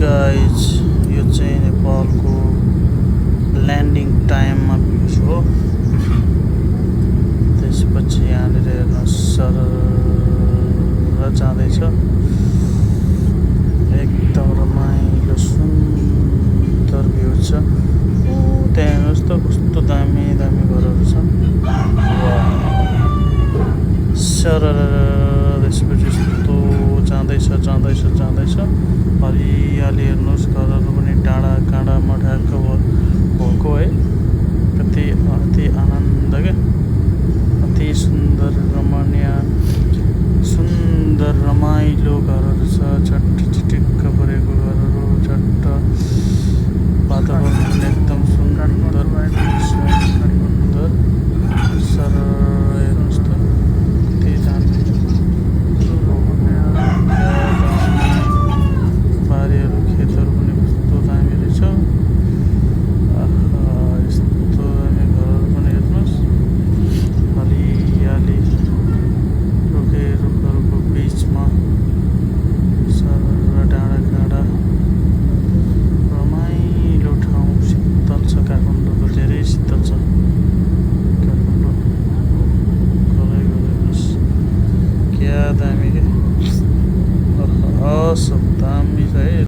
Guys यो चाहिँ नेपालको ल्यान्डिङ टाइममा भ्युज हो। त्यसपछि यहाँनिर हेर्नुहोस् सरर जाँदैछ। एकदम रमाइलो सुन्दर भ्यू छ। त्यहाँ हेर्नुहोस् त कस्तो दामी दामी घरहरू छन्। सरर त्यसपछि यस्तो जाँदैछ हरियाली हेर्नुहोस्। घरहरू पनि डाँडा काँडामा ढाक्क भएको है। कति अति आनन्द क्या, अति सुन्दर रमणीय सुन्दर रमाइलो घरहरू छ। झट्ट चिटिक्क परेको घरहरू, झट्ट वातावरण पनि एकदम सुन्दर सुन्दर सरर हेर्नुहोस् त कति दामी बारीहरू खेतहरू पनि कस्तो दामी रहेछ। यस्तो दामी घरहरू पनि हेर्नुहोस्। हरियाली रुखहरूको बिचमा सरर डाँडा काँडा रमाइलो ठाउँ। शीतल छ काठमाडौँ त धेरै शीतल छ काठमाडौँ। हेर्नुहोस् क्या दामी क्या। असम